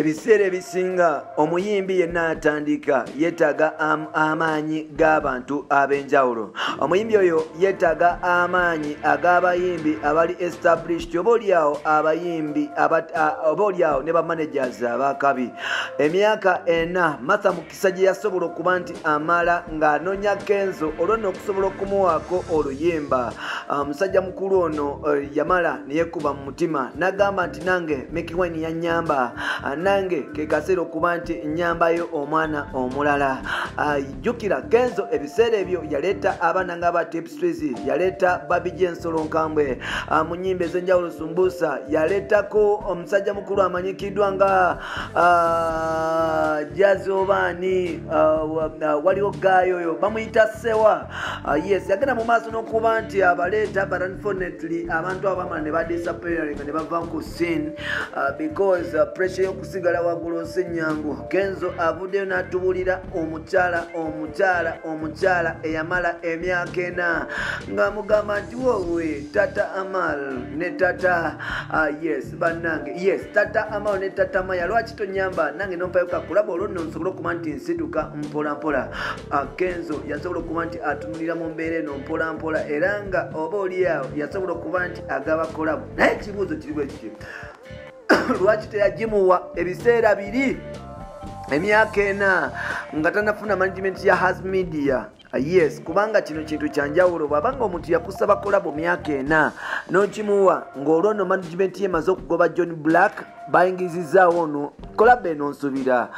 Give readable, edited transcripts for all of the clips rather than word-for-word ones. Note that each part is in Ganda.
Ebiseera ebisinga omuyimbi yenna atandika yeetaaga amaanyi g'abantu ab'enjawulo. Omuyimbi oyo yeetaaga amaanyi ag'abayimbi abali established, oba oliawo abayimbi oba oliawo ne bamanagers abakabi. Emyaka 4 Martha Mukisa gye yasobola okuba nti amala ng'anoonya Kenzo olwo nno okusobola okumuwaako oluyimba. Omusajja mukulu ono yamala ne yeekuba mu mutima n'agamba nti nange Mikie Wine yannyamba, nange ke kaseera okuba nti nnyambayo omwana omulala. Jjukira Kenzo ebiseera ebyo yaleeta abaana nga ba Tipstrees, yaleeta Babi Jensolo Nkambwe mu nnyimba ez'enjawulo, Sumbusa, yaleetako omusajja mukulu amanyikiddwa nga Jazobani, waliwo gaayo oyo bamuyita Sewa. Yes, yagenda mu maaso n'okuba nti abaleeta, but unfortunately abantu abo bamala ne badisappearing ne bava ku scene because pressure y'okusigala waggulu si nnyangu. Kenzo avuddeyo n'atubuulira omukyala eyamala emyaka 4 ng'amugamba nti wowe Tata Amal ne Tata yes bannange, yes Tata Amal ne Tata Maya, lwaki tonyamba nange nompayo kakulaba olwo nno nsobole okuba nti nsituka mpola mpola. Kenzo yasobola okuba nti atunulira mu mbeera eno mpola mpola, era nga oba oliawo yasobola okuba nti agaba collabo. Naye ekibuuzo kiri bwe kiti, lwaki teyagimuwa ebiseera biri emyaka 4 nga tanafuna management ya Has Media? Yes, kubanga kino kintu kya njawulo. Bw'abanga omuntu yakusaba collabo myaka 4 n'okimuwa ng'olwo nno management ye emaze okugoba John Black, bayingizizaawo ono collabo eno nsubira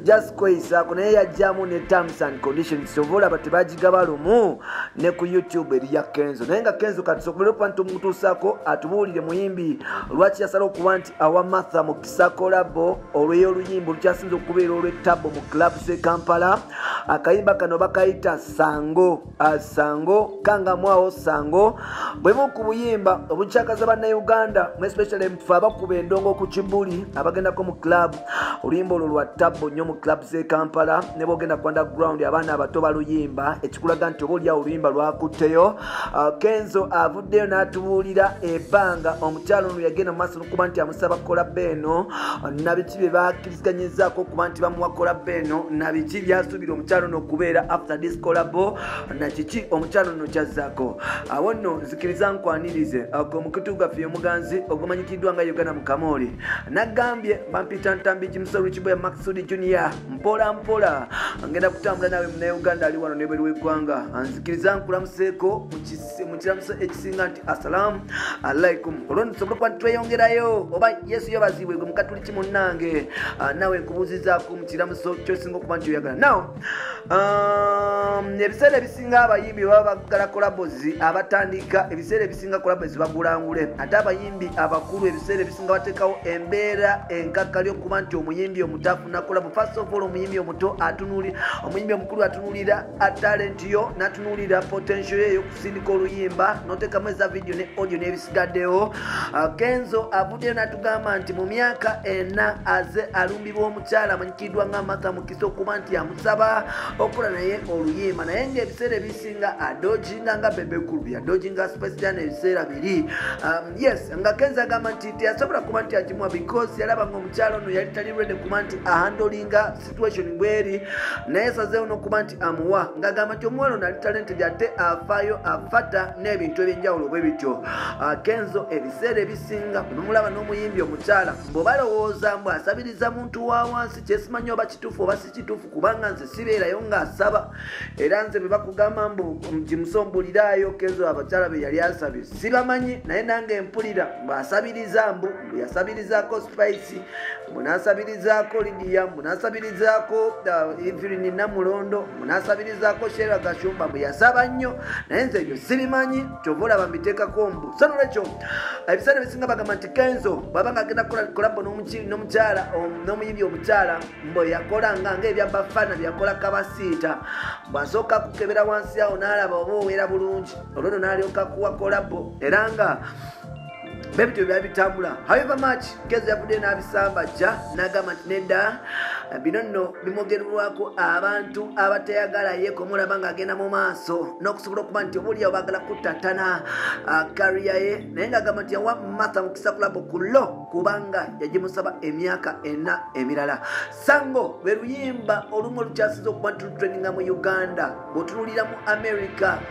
just kweyisaako, naye yajjamu ne terms and conditions. Kyova olaba tebagigaba lumu ne ku YouTube eri ya Kenzo. Naye nga Kenzo kati tusobole okuba nti tumutuusaako atubuulire muyimbi lwaki yasala okuba nti awa Martha Mukisa collabo olw'oluyimba olukyasinze okubeera olw'ettabbo mu clubs e Kampala. Akayimba kano bakayita Sango, Sango kangamwawo Sango, bwemu ku buyimba obukyakaza bannayuganda, especially mfe abakuba endongo ku kibuli abagendako mu club. Oluyimba olwo lwa tabbo nnyo mu club z'e Kampala, ne bwogenda ku underground abaana abato baluyimba, ekikulaga nti oba oliawo oluyimba lwakutteyo. Kenzo avuddeyo n'atubuulira ebbanga omukyalo ono yagenda mu maaso n'okuba nti amusaba collabo eno, nabiki bye bakkiriziganyizaako okuba nti bamuwa collabo eno, nabiki byasuubira omukyalo ono okubeera after this collabo, na kiki omukyalo ono kyazzaako. Awo nno nzikiriza nkwanirize omukutu gwaffe omuganzi ogumanyikiddwa nga Uganda mu Kamooli. Nagambye bampita Ntambi Jimusoro Kiboya Maxud Junior, mpola mpola ngenda kutambula nawe munnayuganda ali wano n'ebweru w'eggwanga. Nzikiriza nkulamuseeko mu kiramuso ekisinga nti assalamu alaikum. Olwo ntusobole okuba nti tweyongerayo oba Yesu yeebazibwe gwe mukatuliki munnange, nawe nkubuuzizaako mu kiramuso ky'osinga okuba nti oyagala. Now ebiseera ebisinga abayimbi baba bagala collabos abatandika, ebiseera ebisinga collabos bagulangule, ate abayimbi abakulu ebiseera ebisinga bateekawo embeera enkakkali okuba nti omuyimbi omuto afuna collabo. First of all, omuyimbi omuto atunuulira, omuyimbi omukulu atunuulira talent yo, n'atunuulira potential ye ey'okusindika oluyimba n'oteekamu eza video ne audio n'ebisigaddewo. Kenzo avuddeyo n'atugamba nti mu myaka 4 aze alumbibwa omukyala amanyikiddwa nga Martha Mukisa okuba nti amusaba okukola naye oluyimba, naye ng'ebiseera ebisinga adojinga nga Bebe Cool, yadojinga Spice Diana ebiseera biri. Yes, nga Kenzo agamba nti teyasobola kuba nti agimuwa because yalaba ng'omukyala ono yali tali ready kuba nti ahandlinga situation bweri, naye sazeewo n'okuba nti amuwa, ng'agamba nti omuwala ono ali talented ate afaayo afata n'ebintu ebyenjawulo bwe bityo. Kenzo ebiseera ebisinga bwe bamulaba n'omuyimbi omukyala bwe balowooza mbu asabiriza muntu wa wansi, kyesimanyi oba kituufu oba si kituufu, kubanga nze sibeerayo ng'asaba, era nze bwe bakugamba mbu gimusombuliraayo Kenzo abakyala be yali asabye sibamanyi, naye nange mpulira mbu asabiriza, mbu yasabirizaako Spice, mbu n'asabirizaako Lydia, mbu n'asabirizaako Evelyn Namulondo, mbu n'asabirizaako Sheila Gashumba, mbu yasaba nnyo, naye nze ebyo sibimanyi, kyova olaba mbiteekako mbu. So nolwekyo ebiseera ebisinga bagamba nti Kenzo bw'aba ng'agenda kukola collabo n'omukyala n'omuyimbi omukyala, mbu yakolanga ng'ebyabafana byakola kabasiita, bw'asooka kukebera wansi awo n'alaba oba oweera bulungi, olwo nno n'alyoka kuwa collabo, era nga bebityo byali bitambula. However much Kenzo yavuddeyo n'abisambajja n'agamba nti nedda, bino nno bimwogererwako abantu abatayagala ye kumulaba ng'agenda mu maaso n'okusobola okuba nti oba oliawo baagala kuttattana career ye, naye ng'agamba nti yawa Martha Mukisa collabo ku lo kubanga yagimusaba emyaka 4 emirala. Sango lwe luyimba olumu olukyasiza okuba nti lutrendinga mu Uganda. Bw'otunuulira mu America,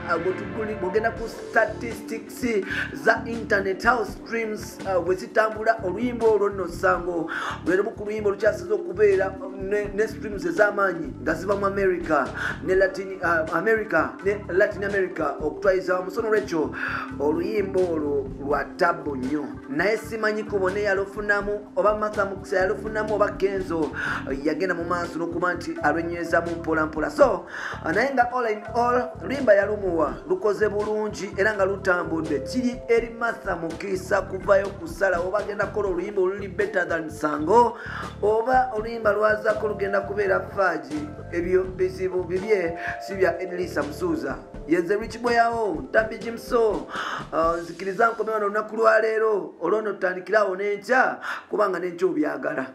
bw'ogenda ku statistics za internet house streams bwe zitambula, oluyimba olwo nno Sango lwe lumu ku luyimba olukyasiza okubeera ne streams ez'amaanyi nga ziva mu America ne Latin America ne Latin America okutwaliza wamu. So nolwekyo oluyimba olwo lwa tabu nnyo, naye simanyi kubone yalufunamu oba Martha Mukisa yalufunamu oba Kenzo yagenda mu maaso n'okuba nti alwenywezamu mpola mpola. So naye nga all in all luyimba yalumuwa lukoze bulungi era nga lutambudde. Kiri eri Martha Mukisa kuvayo kusala oba agenda kukola oluyimba oluli better than Sango oba oluyimba lwazaako lugenda kubeera faaji. Ebyo bizibu bibye, si bya Edrisa Musuuza. Yenze Rich Boyawo Ntambi Jimso. Nzikiriza nkome wano olunaku lwaleero, olwono tutandikirawo n'enkya kubanga n'enkya obyagala.